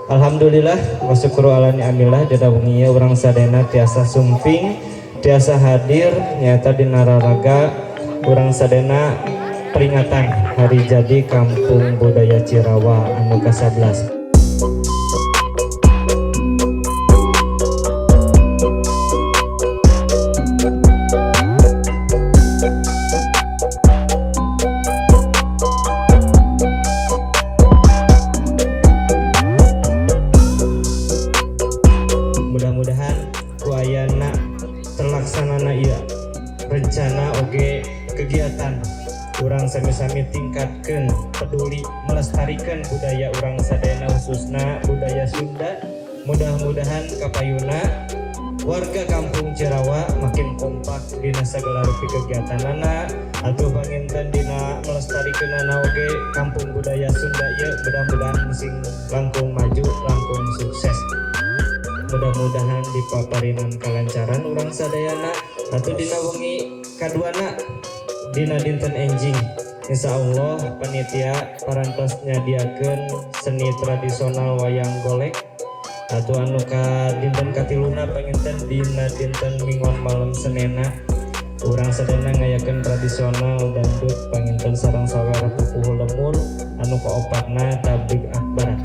Alhamdulillah wa syukru ala ni'amillah, dina wengi ieu urang sadayana tiasa sumping, tiasa hadir nyata dina raraga urang sadayana peringatan hari jadi Kampung Budaya Cirawa anu ka-11. Mudah-mudahan ku ayana terlaksanana ieu rencana oge kegiatan urang sami-sami tingkatkeun, peduli melestarikan budaya urang sadayana, khususna budaya Sunda. Mudah-mudahan kapayuna warga Kampung Cirawa makin kompak dina sagala rupi kegiatanana atau panginten dina melestarikan oge kampung budaya Sunda ieu, mudah-mudahan sing langkung maju, langkung sukses. Mudah-mudahan dipaparinan kalancaran urang sadayana. Atau dina wengi kaduana, dina dinten enjing, insya Allah panitia parantos nyadiakeun seni tradisional wayang golek. Atau anu ka dinten katiluna, panginten dina dinten Minggon malam Senena, urang sadayana ngayakeun tradisional dangdut panginten sareng sawera pupuhu lemur. Anu kaopatna tablig akbar.